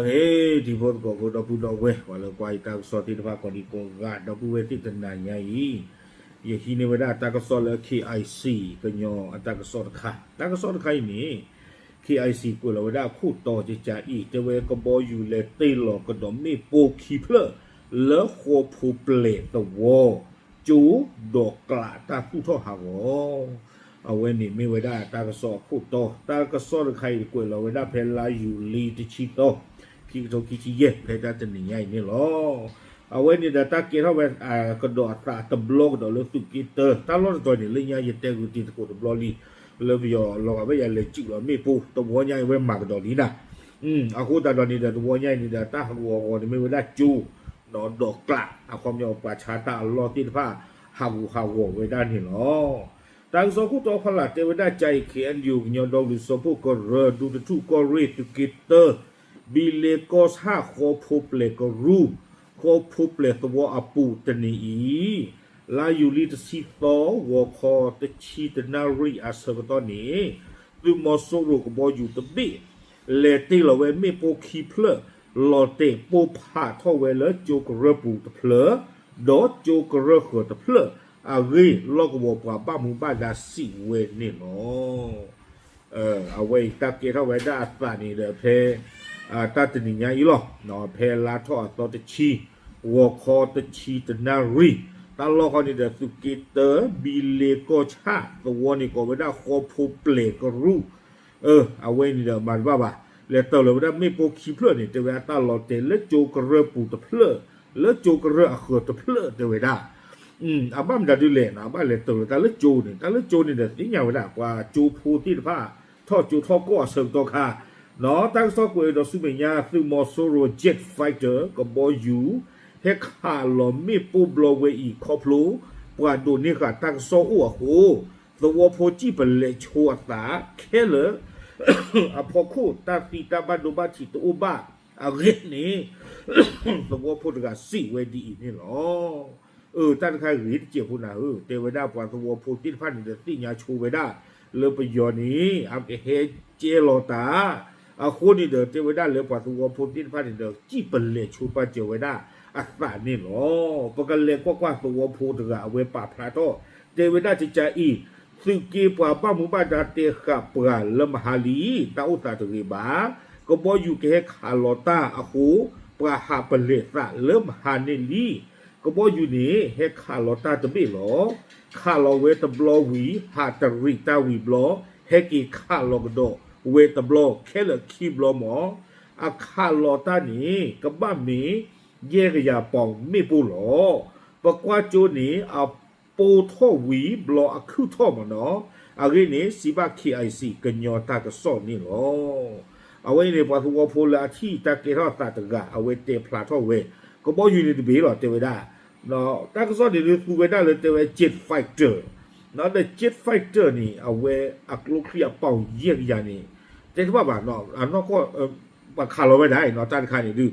ဟဲ တံၤဖိသကိးဖိ ဒီပုၢ်ဒီဝဲၢ် ပှၤလၢကွၢ်ယတၢ်ကစီၣ်သ့ၣ်တဖၣ် ကိးဒံကိးဂၤ ဒီပုၢ်ဝဲၢ်သ့ၣ် တနၤညါအံၤ ယဟံးန့ၢ်ဝဲဒၣ်တၢ်ကစီၣ်လၢ K I C ကညီအတၢ်ကစီၣ်တခါ, တၢ်ကစီၣ်တခါအံၤန့ၣ် K I C ကွဲးလီၤဝဲဒၣ်အခိၣ်တီကကါအံၤ တဲဝဲကဘီယူၤလဲၤတ့ၢ်လီၤကဒီးမ့ၣ်ပိၢ်ခံဖျၢၣ် လၢဃီဖိပျဲၢ်သဝီ ကၠိဒီးကျးတၢ်သူၣ်ထီၣ်ဟးဂီၤ အဝဲန့ၣ်မ့ၢ်ဝဲဒၣ်တၢ်ကစီၣ်အခိၣ်တီ, တၢ်ကစီၣ်တခါအံၤကွဲးလီၤဝဲဒၣ်ဖဲလါယူၤလံတဆံသီ, ခံကထိခံဆံယဲၢ် ဖဲတၢ်တနံၤညါအံၤန့ၣ်လီၤ. အဝဲန့ၣ်ဒီးတၢ်ကဲထီၣ်ဝဲ ကဒီးအသးတဘျီကဒီးလၢသုးက့တၢ, တၢ်လီၢ်တတီၤန့ၣ် လၢညါယတဲဂုာ်တံၤသကိးတဘျီလံ, လၢပယီၤလီၤဂာ်ဘၣ်ယၤလဲၤစုၣ်လီၤမ့ၣ်ပိၢ် တဝီညါအံၤဝဲမၤကဒီးလံနၤ အဃိသတးဒီးန့ၣ်ဒီး တဝီညါအံၤန့ၣ်ဒီး တၢ်ဟးဂီၤအဂီၤန့ၣ်မ့ၢ်ဝဲဒၣ်ကၠိ ဒီးကျး အခီပညီပှၤဆါတၢ်အလီၢ်သ့ၣ်တဖၣ် ဟးဂူာ်ဟးဂီၤဝဲဒၣ်န့ၣ်လီၤ. တၢ်ကစီၣ်ခိၣ်တီဖီလာ်တဲဝဲဒၣ် ကၠၤအံၤ K N U ကညီဒီကလုာ်စၢဖှိၣ်ကရၢ ဒူသထူၣ်ကီၢ်ရ့ၣ် သုးက့တၢ ဘံလ့ကီၢ်ဆၣ် ဃီဖိပျဲၢ်ကရူၢ် ဃီဖိပျဲၢ်သဝီအပူၤတနံၤအံၤ လါယူၤလံတဆံသီ ဂီၤခီတဆံတနၣ်ရံၣ်အဆၢကတီၢ်န့ၣ် သုးမီၤစိရိၤကဘီယူၤတဘ့ၣ် လဲၤတ့ၢ်လီၤဝဲမ့ၣ်ပိၢ်ခံဖျၢၣ် လီၤတဲာ်ပိၢ်ဖးထီၣ်ဝဲလၢကၠိကရၢပူၤတဖျၢၣ် ဒီးကၠိကရၢဃၢၤတဖျၢၣ်အဂ့ၢ် လီၢ်ကဝီၤပှၤဘၣ်မူဘၣ်ဒါစံးဝဲန့ၣ်လီၤ. အဝဲအံၤတၢ်ကဲထီၣ်ဝဲဒၣ်အသးန့ၣ်ဒီးဖဲ တၢ်တနံၤညါအံၤလီၤ. ဖဲလါထီၣ်အသီတဆံ ဂီၤခီတဆံတနၣ်ရံၣ် တၢ်လီၢ်ဃီန့ၣ်ဒီး သုးက့တၢ ဘံလ့ကီၢ်ဆၣ်သဝီန့ၣ် ကိးဝဲဒၣ်ဃီဖိပျဲၢ်ကရူၢ် အဝဲန့ၣ်ဒီးမၤတဘၣ်ဘၣ်, လဲၤတ့ၢ်လီၤဝဲဒၣ်မ့ၣ်ပိၢ်ခံဖျၢၣ်န့ၣ် တဲဝဲဒၣ်တၢ်လီၤတဲာ်လၢကၠိကရၢပူၤတဖျၢၣ် လၢကၠိကရၢအဃၢၤတဖျၢၣ်တဲဝဲဒၣ် အဘၣ်မတၤဒ်လဲၣ်န့ၣ် အဘၣ်လဲၤတ့ၢ်လီၤတၢ်လၢကၠိန့ၣ် တၢ်လၢကၠိန့ၣ်ဒီးသ့ၣ်ညါဝဲဒၣ် ပှၤကၠိဖိသ့ၣ်တဖၣ် ထီၣ်ကၠိထီၣ်ကီၢ်အဆၢကတီၢ်ခါ တၢ်ကစီၣ်ကွဲးဒီးဆူမဲာ်ညါ သုးမီၤစိရိၤ Jet Fighter ကဘီယူၤ ဟဲခးလီၤမ့ၣ်ပိၢ်ဘျီဝဲအံၤခီဖျိ ပှၤဒိးန့ၢ်ဃာ်တၢ်ကစီၣ်အိၣ်အဃိ သဝီဖိစံၣ်ပလဲးဆိအသးခဲလၢာ် အဖီခိၣ်တၢ်သံတၢ်ဘၣ်ဒိဘၣ်ထံးတအိၣ်ဘၣ်အဂ့ၢ်န့ၣ် သဝီဖိတဂၤစံးဝဲဒ်အံၤန့ၣ်လီၤ. အၢ တၢ်တခါဂ့ၤတစဲးဖိနၤဧၢ, တဲဝဲဒၣ်ပှၤသဝီဖိသ့ၣ်တဖၣ်န့ၣ်ဒီးသ့ၣ်ညါဆိဝဲဒၣ် လၢပယီၤန့ၣ် အကဟဲကဲလီၤတၢ် အဃိန့ၣ်ဒီး တဲဝဲဒၣ်လၢပှၤသဝီဖိသ့ၣ်တဖၣ်န့ၣ်ဒီး စံၣ်ပလဲးဆိပာ်စၢၤဝဲဒၣ်အသးန့ၣ်လီၤ. ပကလဲၤကွၢ်ကွၢ်သဝီဖိတဂၤအဝဲပာ်ဖျါထီၣ် တဲဝဲဒၣ်ကကါအံၤ သုးက့ပှၤဘၣ်မူဘၣ်ဒါတဲဃာ်ပှၤလၢမဟါလံ, တၢ်အိၣ်သးတဂ့ၤဘၣ်. ကဘီယူၤကဟဲခးလီၤတၢ်အဃိ ပှၤဟးပလဲးသးလၢမဟါန့ၣ်လံ. ကဘီယူၤန့ၣ် ဟဲခးလီၤတၢ်တဘ့ၣ်လီၤ. ခးလီၤဝဲတဘျီဝံၤ ဟးတရံးတၢ်ဝံၤဘျီ ဟဲက့ၤခးလီၤကဒီးဝဲတဘျီ ခဲလၢာ်ခံဘျီမး အခးလီၤတၢ်န့ၣ် ကဘၣ်မ့ၢ် ယဲၢ်ကယၤပီၣ်မ့ၣ်ပိၢ်လီၤ. ပကွၢ်ကၠိန့ၣ် အပိၢ်ထီၣ်ဝံၤဘျီအခုၣ်ထီၣ်မးနီၤ. အဂ့ၢ်န့ၣ် စံးဘၣ် K I C ကညီတၢ်ကစီၣ်န့ၣ်လီၤ. အဝဲအံၤန့ၣ် ပှၤသဝီဖိလၢအထံၣ်တၢ်ကဲထီၣ်အသးတဂၤ အဝဲတဲဖျါထီၣ်ဝဲ ကဘီယူၤန့ၣ်တဘ့ၣ်လီၤ တဲဝဲဒၣ် တၢ်ကစီၣ်န့ၣ်ဒုးသူဝဲဒၣ်လၢတဲဝဲ jet fighter ဒီး jet fighter န့ၣ် အဝဲအကျိချံအပီၣ်ယဲၢ်ကယၤန့ၣ် တဲတဘၣ်ဘၣ်နီၤ အနီၢ်ကီၢ် ပှၤခးလီၤဝဲဒၣ်နီၤ တၢ်တခါန့ၣ်ဒုး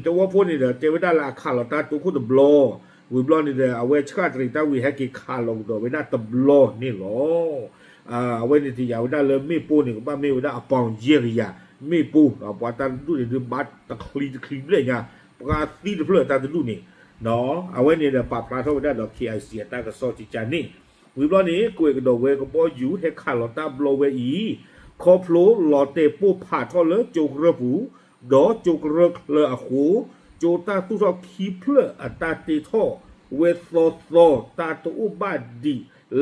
သဝီဖိန့ၣ်ဒီး တဲဝဲဒၣ်လၢအခးလီၤတၢ်တိခိၣ်တဘျီ ဝံၤဘျီန့ၣ်ဒီး အဝဲဆှၣ်တရံးတၢ်ဝံၤ ဟဲက့ၤခးလီၤကဒီးဝဲဒၣ်တဘျီန့ၣ်လီၤ. အဝဲန့ၣ်တယာ်ဝဲဒၣ်လၢမ့ၣ်ပိၢ်န့ၣ် ကဘၣ်မ့ၢ်ဝဲဒၣ်အပီၣ်ယဲၢ်ကယၤ မ့ၣ်ပိၢ် ပှၤတၢ်တဒူၣ်န့ၣ်ဒုး ဘၣ်တချံတချံဘျဲၣ်ညါ ပှၤသံတဖျၢၣ်တၢ်တဒူၣ်န့ၣ် အဝဲန့ၣ်ဒီးပာ်ဖျါထီၣ်ဝဲဒၣ်ဒီး K I C အတၢ်ကစီၣ်ကကါန့ၣ် ဝံၤဘျီန့ၣ် ကွဲးကဒီးဝဲကဘီယူၤဟဲခးလီၤတၢ်ဘျီဝဲအံၤ ခီဖျိလီၤတဲာ်ပိၢ်ဖးထီၣ်လၢကၠိကရၢပူၤ ဒီးကၠိကရၢချၢအဃိ ကၠိတၢ်သူၣ်ထီၣ်ခံဖျၢၣ်အတၢ်တ့ထီၣ်ဝဲသီသီ တၢ်တအိၣ်ဘၣ်ဒံး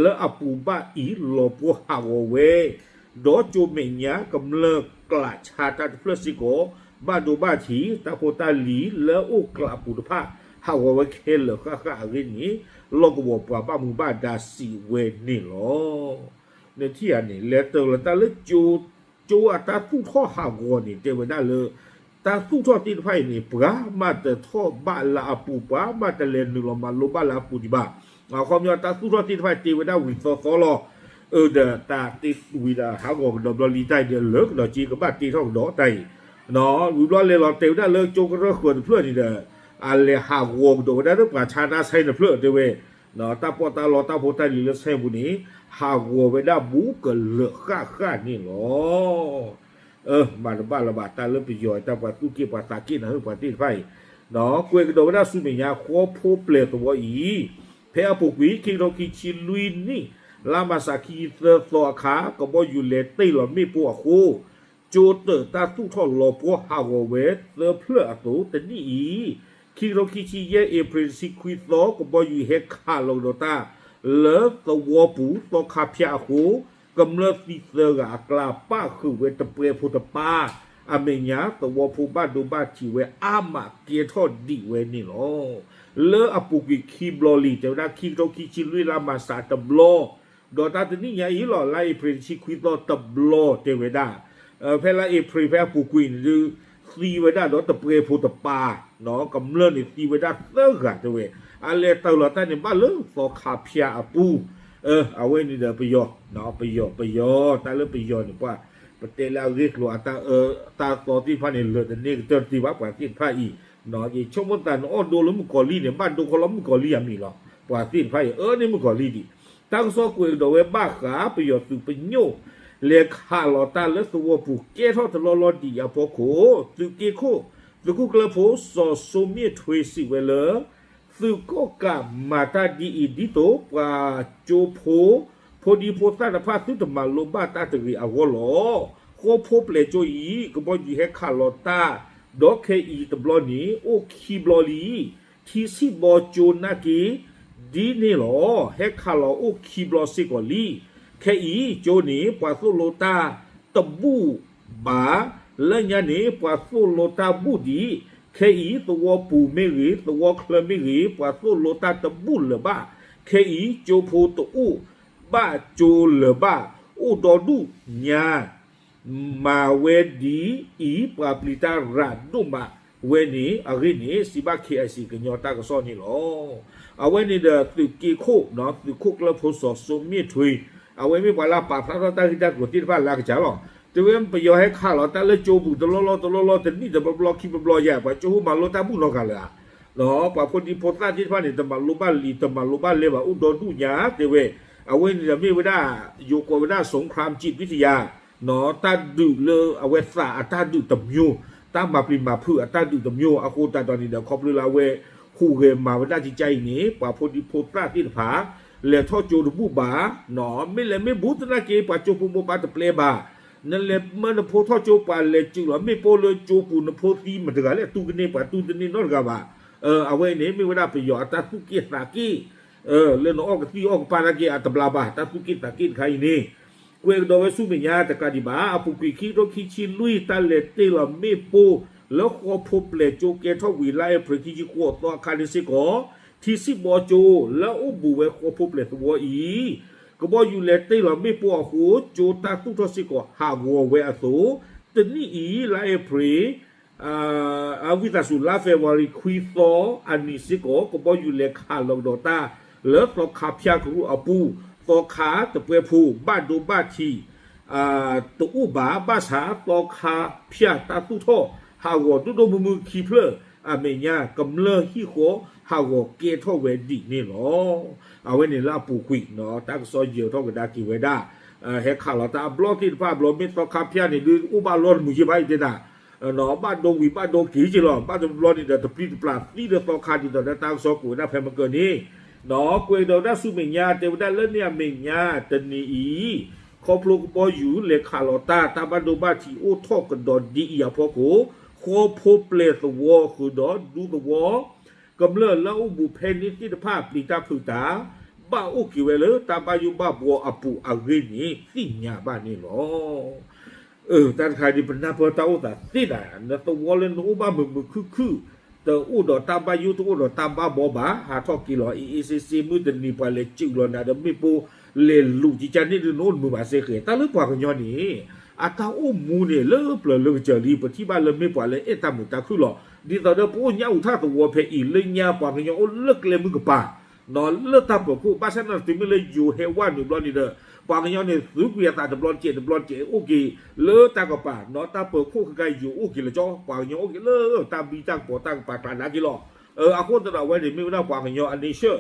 လၢအပူၤဘၣ်အံၤ လီၤပှီၢ်ဟးဂီၤဝဲ ဒီးကၠိမဲာ်ညါကမျၢၢ်ကျးဆါတၢ်တဖျၢၣ်စ့ၢ်ကီး ဘၣ်ဒိဘၣ်ထံး တၢ်ဖိတၢ်လံၤလၢအအိၣ်ကျးအပူၤတဖၣ် ဟးဂီၤဝဲခဲလၢာ်ဃၣ်ဃၣ်အဂ့ၢ်န့ၣ် လီၢ်ကဝီၤပှၤဘၣ်မူဘၣ်ဒါစံးဝဲန့ၣ်လီၤ. နထံၣ်ဧါန့ၣ် လဲၤတၢ်လီၤတၢ်လၢကၠိ ကၠိအတၢ်သူၣ်ထီၣ်ဟးဂီၤန့ၣ် တဲဝဲဒၣ်လၢ တၢ်သူၣ်ထီၣ်သ့ၣ်တဖၣ်အံၤန့ၣ် ပှၤမၤတထီၣ်ဘၣ်လၢအပူၤ ပှၤမၤတလဲၤနုာ်လီၤမၤလိဘၣ်လၢအပူၤဒံးဘၣ်. အခီပညီတၢ်သူၣ်ထီၣ်သ့ၣ်တဖၣ်တ့ဝဲဒၣ်ဝံၤသီသီလီၤ. အၢဒီးတၢ်တ့ဝံၤဒီးဟးဂီၤကဒီးဘျီလံတၢ်အံၤဒီး လၢကဒီးက့ကဘၣ်တ့ထီၣ်ကဒီးတၢ်အံၤ ဝံၤဘျီလဲၤလီၤတဲာ်ဝဲဒၣ်လၢကၠိကရၢဃၢၤတဖျၢၣ်န့ၣ်ဒီး အလဲၤဟးဂီၤကဒီးဝဲဒၣ်လၢပှၤဆါတၢ်ဆဲန့ၣ်တဖျၢၣ်တဲဝဲ တၢ်ပီးတၢ်လီတၢ်ဖိတၢ်လံၤလၢဆဲပူၤန့ၣ် ဟးဂီၤဝဲဒၣ်ဘူးကလၢာ်ဃၣ်ဃၣ်န့ၣ်လီၤ. မၤတဘၣ်လၢၤဘၣ် တၢ်လၢပယီၤတၢ်ပှၤသူၣ်က့ၣ်ပှၤသးက့ၣ်နၤဧၢ ပှၤသ့ၣ်တဖၣ်အံၤ, ကွဲးကဒီးဝဲဒၣ်ဆူမဲာ်ညါ ဃီဖိပျဲၢ်သဝီအံၤ, ဖဲအပူၤကွံာ် ခံကထိခံဆံလွံၢ်နံၣ် လါမၢ်ၡး ခံဆံသၢသီအခါ ကဘီယူၤလဲၤတ့ၢ်လီၤမ့ၣ်ပိၢ်အဃိ ကၠိတၢးတၢ်သူၣ်ထီၣ်လီၤပှီၢ်ဟးဂီၤဝဲသၢဖျၢၣ်အသိး တနံၣ်အံၤ ခံကထိခံဆံယဲၢ် အ့ဖြ့ၣ်တဆံခွံသီ ကဘီယူၤဟဲခးလီၤကဒီးတၢ် လၢသဝီပူၤ သီခါဖၠၣ်အဃိ ကမျၢၢ်သံသၢဂၤအကျါ ပၣ်ဃုာ်ဝဲတပှဲၤဖိတပၢ် အမဲာ်ညါ သဝီဖိဘၣ်ဒိဘၣ်ထံးဝဲအါမး ကဲထီၣ်ဒံးဝဲန့ၣ်လီၤ. လၢအပူၤကွံာ်ခံဘျီလံ တဲဝဲဒၣ် ခံကထိခံဆံလွံၢ်လါမၢ်ၡးတဘျီ ဒီးတၢ်တနံၣ်ညါအံၤလီၤ လါအ့ဖြ့ၣ်တဆံခွံသီတဘျီ တဲဝဲဒၣ် ဖဲလါအ့ဖြ့ၣ်ဖဲအပူၤကွံာ်န့ၣ်ဒုး သံဝဲဒၣ်ဒီးတပှဲၤဖိတပၢ်, ကမျၢၢ်န့ၣ်သံဝဲဒၣ်သၢဂၤတဲဝဲ, အလဲၤတ့ၢ်လီၤတၢ်န့ၣ်ဘၣ်လၢသီခါဖၠၣ်အပူၤ, အဝဲန့ၣ်ဒီးပယီၤ, ပယီၤ ပယီၤ တၢ်လၢပယီၤန့ၣ် ပှၤ ပတဲလၢအဂ့ၢ်ကျိၤအတၢ်အၢတၢ်သီသ့ၣ်တဖၣ်န့ၣ် လၢာ်တန့ၢ်ကတၢၢ်တသ့ဘၣ် ပှၤသ့ၣ်တဖၣ်အံၤ, ယဆိကမိၣ်သးနအီၣ်ဒိလၢမုၣ်ကီၤလံၢ်န့ၣ် ဘၣ်ဒိခီလၢမုၣ်ကီၤလံၢ်အမံၤလီၤ, ပှၤသ့ၣ်တဖၣ်အံၤ အၢန့ၢ်မုၣ်ကီၤလံၢ်ဒံး, တၢ်ကစီၣ်ကွဲးကဒီးဝဲဘၣ်ဃး ပယီၤသုးပညိၣ် လဲၤခးလီၤတၢ်လၢသဝီပူၤ ကဲထီၣ်တလီၢ်လီၢ်ဒံးအဖီခိၣ် သုးက့ခိၣ် သုးခိၣ်ကျၢၢ်ဖိ စီၤစိမ့ၣ်ထွ့ စံးဝဲလၢ သုးကီၣ်ကးမၤတၢ်ဒ်အံၤ ဒ်သိးပှၤကၠိဖိ ဖိဒံဖိသၣ်တဖၣ်သုတမၤလိဘၣ်တၢ်တဂ့ၤအဂီၢ်လီၤ. ဃီဖိပျဲၢ်ကၠိအံၤ ကဘီယူၤဟဲခးလီၤတၢ် ဒီးခဲအံၤတဘျီန့ၣ် အိၣ်ခံဘျီလံ. ထံဆံၣ်ဘီကၠိနာ်က့ ဒ်န့ၣ်လီၤ. ဟဲခးလီၤအိၣ်ခံဘျီစ့ၢ်ကီးလံ. ခဲအံၤကၠိန့ၣ် ပှၤသိၣ်လိတၢ်တဘူၣ်ဘၣ်, လၢညါန့ၣ် ပှၤသိၣ်လိတၢ်ဘူၣ်ဒံး, ခဲအံၤသဝီပူၤမ့ၢ်ဂ့ၤ, သဝီချၢမ့ၢ်ဂ့ၤ, ပှၤသိၣ်လိတၢ်တဘူၣ်လၢၤဘၣ်. ခဲအံၤကၠိဖိတအိၣ်ဘၣ်ကၠိလၢၤဘၣ်, အိၣ်ဒီဒူၣ်ညါ မၤဝဲဒ်အံၤ ပှၤပျံၤတၢ်ရၤဒိၣ်မးဝဲန့ၣ် အဂ့ၢ်န့ၣ် စံးဘၣ် KIC ကညီတၢ်ကစီၣ်န့ၣ်လီၤ. အဝဲန့ၣ်ဒီးသုးက့ခိၣ်, သုးခိၣ်ကျၢၢ်ဖိစီၤစိမ့ၣ်ထွ့, အဝဲမ့ၢ်ပှၤလၢပာ်ဖျါထီၣ်တၢ်ဂ့ၢ်တၢ်ကျိၤသ့ၣ်တဖၣ်လၢအကစၢ်လီၤ. တဲဝဲပယီၤဟဲခးလီၤတၢ်လၢကၠိပူၤ တလီၢ်လီၢ်တလီၢ်လီၢ် တနံၣ်တဘျီဘျီခံဘျီဘျီယါ ပှၤကၠိဖိမၤလိတၢ်ဘူၣ်နီတဂၤလၢၤဧါ ပှၤဖိဒံဖိသၣ်သ့ၣ်တဖၣ်န့ၣ် တမၤလိဘၣ်လံ တမၤလိဘၣ်လဲဘၣ် အိၣ်ဒီဒူၣ်ညါ တဲဝဲ, အဝဲန့ၣ်ဒီးမ့ၢ်ဝဲဒၣ် ယိၤကိးဝဲဒၣ် สงครามจิตวิทยา တၢ်ဒုးလၢအဝဲသးအတၢ်ဒုးတမျိုး, တၢ်မၤပျံၤမၤဖုးအတၢ်ဒုးတမျိုး အဃိသတးဒီးန့ၣ်ဒီး ခီဖျိလၢအဝဲဟူးဂဲၤမၤဝဲဒၣ်ကကါအံၤန့ၣ် ပှၤဖိဒံဖိသၣ်သ့ၣ်တဖၣ် လဲၤထီၣ်ကၠိတဘူၣ်ဘၣ်, မ့ၢ်လဲၤမ့ၢ်ဘူးသနာ်က့ ပှၤကၠိဖိမိၢ်ပၢ်တပျဲဘၣ် နလဲၤမၢနဖိထီၣ်ကၠိ ပှၤလဲၤစုးလီၤမ့ၣ်ပိၢ်လၢကၠိပူၤ နဖိသံမတၤတဂၤလဲၣ် တူၢ်ကန့ၢ်ပှၤတူၢ်တန့ၢ်နီတဂၤဘၣ်. အဝဲန့ၣ်မ့ၢ်ဝဲဒၣ်ပယီၤအတၢ်သူၣ်က့ၣ်သးက့ၣ်, လၢနအီၣ်ကသံၣ်အီၣ်ကပၢ်နာ်က့ အတဘျါဘၣ် တၢ်သူၣ်က့ၣ်သးက့ၣ်တခါအံၤန့ၣ်, ကွဲးကဒီးဝဲဆူမဲာ်ညါတကးဒံးဘၣ် အပူၤကွံာ်ခံကထိခံဆံလွံၢ် တၢ်လဲၤတ့ၢ်လီၤမ့ၣ်ပိၢ် လၢဃီဖိပျဲၢ်ကၠိကဲထီၣ်ဝံၤ လါအ့ဖြ့ၣ်ခံဆံဃိးသီအခါန့ၣ်စ့ၢ်ကီး ထံဆံၣ်ဘီကၠိ လၢအအိၣ်ဘူးဝဲဃီဖိပျဲၢ်သဝီအံၤ ကဘီယူၤလဲၤတ့ၢ်လီၤမ့ၣ်ပိၢ်အဃိ ကၠိတၢ်သူၣ်ထီၣ်စ့ၢ်ကီးဟးဂီၤဝဲအသိး, တနံၣ်အံၤ လါအ့ဖြ့ၣ် အဝံသးစူၤ လါဖ့ၤဘြူၤအါရံၤခွံသီအနံၤစ့ၢ်ကီး ကဘီယူၤလဲၤခးလီၤကဒီးတၢ် လၢသီခါဖၠၣ်ကရူၢ်အပူၤ, သီခါတပှဲၤဖိ ဘၣ်ဒိဘၣ်ထံး တအိၣ်ဘၣ် ဘၣ်ဆၣ်သီခါဖၠၣ်တၢ်သူၣ်ထီၣ်ဟးဂီၤဒိၣ်ဒိၣ်မုၢ်မုၢ်ခံဖျၢၣ်အမဲာ်ညါ ကမျၢၢ်ဟံၣ်ဃီဟးဂီၤကဲထီၣ်ဝဲဒ်န့ၣ်လီၤ. အဝဲန့ၣ်လၢအပူၤကွံာ် တၢ်ကစီၣ်ယၢၤထီၣ်ကဒါက့ၤဝဲဒၣ် ဟဲခးလီၤတၢ်အဘျီသ့ၣ်တဖၣ်အဘျီ မ့ၢ်သီခါဖၠၣ်န့ၣ်ဒုး အိၣ်ဘၣ်လီၢ်တမုာ်ယဲၢ်ဘၣ်အံၤတဲနၤ ဘၣ်ဒိဝံၤဘၣ်ဒိက့ၤက့ၤလီၤ ဘၣ်တဘျီန့ၣ်ဒီး တပျံၤတပျၢ်သံလၢသီခါဒ်သိးဒီးတၢ်ကစီၣ်ကွဲးဝဲဒၣ်ဖဲမကၢၢ်န့ၣ်, ကွဲးကဒီးဝဲဒၣ်ဆူမဲာ်ညါ တဲဝဲဒၣ်လၢန့ၣ်အမဲာ်ညါတနံၤအံၤ ခီဖျိကဘီယူၤလဲၤခးလီၤတၢ် တၢ်ဘၣ်ဒိဘၣ်ထံးအိၣ်ထီၣ်ကဒီးဒ်အံၤအဖီခိၣ် ဃီဖိပျဲၢ်သဝီဃုာ်ဒီးဒူသဝီ ကမျၢၢ်လၢအအိၣ်ဘူးဖဲန့ၣ်သ့ၣ်တဖၣ်ပျံၤတၢ်ဖုးတၢ် ဘၣ်အိၣ်က့ၤဝဲလၢတၢ်ဘၣ်ယိၣ်ဘၣ်ဘှီအပူၤအဂ့ၢ်န့ၣ် သ့ၣ်ညါဘၣ်န့ၣ်လီၤ. တၢ်တခါဒ်ပနၢ်ပၢၢ်တၢ်အိၣ်သးသ့ဒၣ် နသဝီလၢနအိၣ်ဘၣ်မုာ်မုာ်ခုၣ်ခုၣ် တအိၣ်ဒီးတၢ်ဘၣ်ယိၣ်တအိၣ်ဒီးတၢ်ဘၣ်ဘှီဘၣ် ဟးထီၣ်က့ၤလီၤ အ့ၣ်အ့ၣ်စ့စ့ မုၢ်တနံၤပှၤလဲၤစုးလီၤနၤဒီးမ့ၣ်ပိၢ်လဲၤလူၤကကါန့ၣ်ဒုး နအိၣ်တမုာ်ဘၣ်စ့ၢ်ကီး တၢ်လၢပှၤကညီန့ၣ် အတၢ်အိၣ်မူန့ၣ် လၢပျၢၤလၢကစၢၢ်လံ ပထံၣ်ဘၣ်လၢမ့ၢ်ပှၤလၢအဲၣ်တၢ်မုာ်တၢ်ခုၣ်လီၤ. ဒ်သိးဒီးပအိၣ်ညၣ်အူးထၣ်သဝီဖဲအံၤ လၢညါပှၤကညီအိၣ်လၢကျဲမုၢ်ကပၤ လၢတၢ်ပၢၤခိၣ် ဘၣ်ဆၣ်န့ၣ်တုၤမ့ၢ်လၢယိၤဟဲဝဲနုာ်ဘျီန့ၣ်ဒီး ပှၤကညီန့ၣ် သုးကွံာ်အသးတဘျီတကဲးတဘျီတကဲးအိၣ်က့ၤ လၢတၢ်ကပၤ တၢ်ပၢၤခိၣ်ခဲကါယိၤအိၣ်က့ၤလၢကၠီ ပှၤကညီအိၣ်က့ၤလၢတၢ်ဘံၣ်တၢ်ကပီၤတၢ်ကပၤကျါနာ်က့ၤလီၤ. အဃိသတးဒီးအဝဲန့ၣ် မ့ၢ်ဝဲဒၣ်ပှၤကညီအန့ဆၢၣ်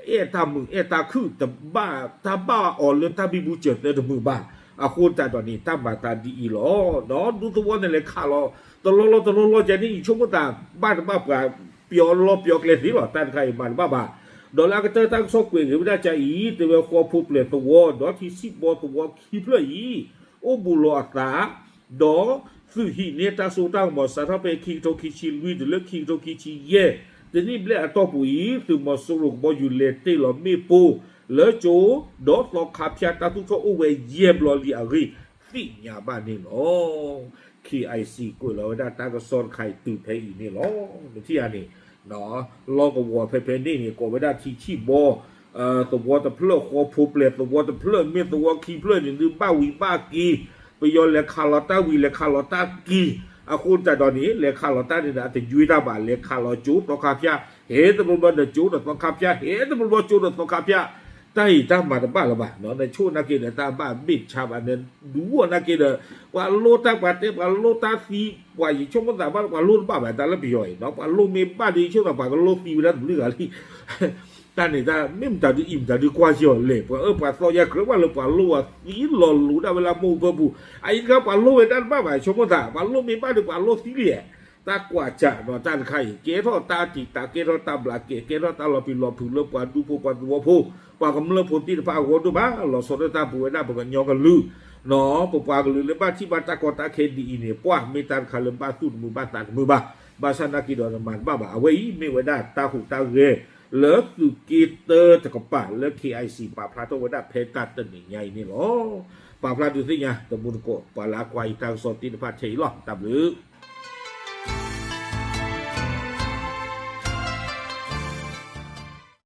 အဲၣ်တၢ်မုာ်အဲၣ်တၢ်ခုၣ် တဘၣ်တၢ်ဘၣ်အီၤလၢတၢ်ဘံဘူစၢၤသၢတမုာ်ဘၣ်. အဃိသတးဒီးန့ၣ် တၢ်မၤသးဒ်အံၤလီၤ. ဒီးဒူသဝီန့ၣ်လဲၤခးလီၤ တလီၢ်လီၢ်တလီၢ်လီၢ်ကဲန့ၣ် ယဆိကမိၣ်သး ဘၣ်တဘၣ်ပှၤပျီလီၢ်ပျီကျဲသ့လီၤ. တၢ်တခါအံၤမၤတဘၣ်ဘၣ်. ဒီးလၢအကတၢၢ်တၢ်ကစီၣ်ကွဲးဂ့ၤဝဲဒၣ်ကါအံၤ တဲဝဲဃီဖိပျဲၢ်သဝီ ဒီးထံဆံၣ်ဘီသဝီခံဖျၢၣ်အံၤ အိၣ်ဘူးလီၤအသး ဒီးသုးဟံးန့ၢ်တၢ်စိတၢ်ကမီၤ စးထီၣ်ဖဲခံကထိခံဆံလွံၢ် တုၤလၢခံကထိခံဆံယဲၢ် တနံၣ်ဘျဲၣ်အတီၢ်ပူၤအံၤ သုးမီၤစိရိၤကဘီယူၤလဲၤတ့ၢ်လီၤမ့ၣ်ပိၢ် လၢကၠိ ဒီးသီခါဖၠၣ်တၢ်သူၣ်ထီၣ်အိၣ်ဝဲယဲၢ်ဘျီလံအဂ့ၢ် သ့ၣ်ညါဘၣ်န့ၣ်လီၤ. ခ့ၣ်အဲၣ်စံၣ် ကွဲးလီၤဝဲဒၣ်တၢ်ကစီၣ်တခါအံၤတုၤဖဲအံၤန့ၣ်လီၤ. နထံၣ်ဧါန့ၣ် လီၢ်ကဝီၤဖဲဖဲန့ၣ်န့ၣ် ကိးဝဲဒၣ်ထံဆံၣ်ဘီ သဝီတဖျၢၣ် ဃီဖိပျဲၢ်သဝီတဖျၢၣ် မ့ၢ်သဝီခံဖျၢၣ်န့ၣ် ဒုးဘၣ်ဝံၤဘၣ်က့ၤ ပယီၤလဲၤခးလီၤတၢ်ဝံၤ လဲၤခးလီၤတၢ်က့ၤ အဃိသတးဒီးန့ၣ် လဲၤခးလီၤတၢ်န့ၣ်ဒီး အတယွ့တၢ်ဘၣ် လဲၤခးလီၤကၠိသီခါဖၠၣ် ဟဲတဘျီဘျီဒီးကၠိဒီးသီခါဖၠၣ် ဟဲတဘျီဘျီကၠိဒီးသီခါဖၠၣ် တၢ်အံၤတၢ်မၤတဘၣ်လၢၤဘၣ်. နဆိၣ်နာ်က့ဒီး တၢ်ဘၣ်ဘ့ၣ်ဆါဘၣ်န့ၣ် ဒူအီၤနာ်က့ဒီး ပှၤလိၣ်တၢ်ပှၤတဲ ပှၤလိၣ်တၢ်သံ ပှၤယဆိကမိၣ်သးဘၣ်လၢပှၤလိၣ်တဘၣ်ဘၣ် တၢ်လၢပယီၤအံၤ ပှၤလိၣ်မ့ၢ်ဘၣ်ဒီး ယဆိကမိၣ်သးပှၤကလိၣ်သံဝဲဒၣ်တဘျုးဂၤလံ တၢ်န့ၣ်တၢ်မ့ၢ်မတၤဒုးအံၤ မတၤဒုးကွၢ်က့ၤအီၤလဲၣ်. ပှၤအၢ ပှၤသီယါကြၢးဘၣ်လၢပှၤလိၣ်အီၤသံလီၤလိၤဒၣ်ဝဲလၢမိၢ်ပၢ်ပူၤ အအံၤတခါပှၤလိၣ်ဝဲဒၣ်တဘၣ်ဘၣ် ဆိကမိၣ်သး ပှၤလိၣ်မ့ၢ်ဘၣ်ဒီးပှၤလိၣ်သံလံ တၢ်ကွၢ်စးဒီးတၢ်တခါအံၤ ကဲထီၣ်တၢ်တံာ်တာ် ကဲထီၣ်တၢ်ဘျးကဲ ကဲထီၣ်တၢ်လီၤပျံၤလီၤဖုးလၢပှၤဒူဖိပှၤသဝီဖိ ပှၤကမျၢၢ်ဖိသ့ၣ်တဖၣ်အဂီၢ်ဒိၣ်မး လီၤဆီဒၣ်တၢ်ပဝဲဒၣ်ပကညီကလုာ် ပပှၤကလုာ်လၢဘၣ်ထံၣ်ဘၣ်တၢ်ကီတၢ်ခဲဒ်အံၤန့ၣ် ပှၢ်မ့ၢ်တၢ်တခါလၢဘၣ်သူၣ်တမုာ်ဘၣ်သးတမုာ်ဘၣ်. ဘၣ်ဆၣ်နာ်က့ဒီးနမၤတဘၣ်ဘၣ်. အဝဲအံၤမ့ၢ်ဝဲဒၣ်တၢ်ဟူးတၢ်ဂဲၤ လၢသုးက့တၢတကပၤလၢ ခ့ၣ်အဲၣ်စံၣ် ပာ်ဖျါထီၣ်ဝဲဒၣ်ဖဲတၢ်တနံၤညါအံၤန့ၣ်လီၤ. ပာ်ဖျါဒုးသ့ၣ်ညါ တမူတကိး ပှၤလၢအကွၢ်ယတၢ်ကစီၣ်သ့ၣ်တဖၣ်ထဲအံၤလီၤ. တၢ်ဘျုး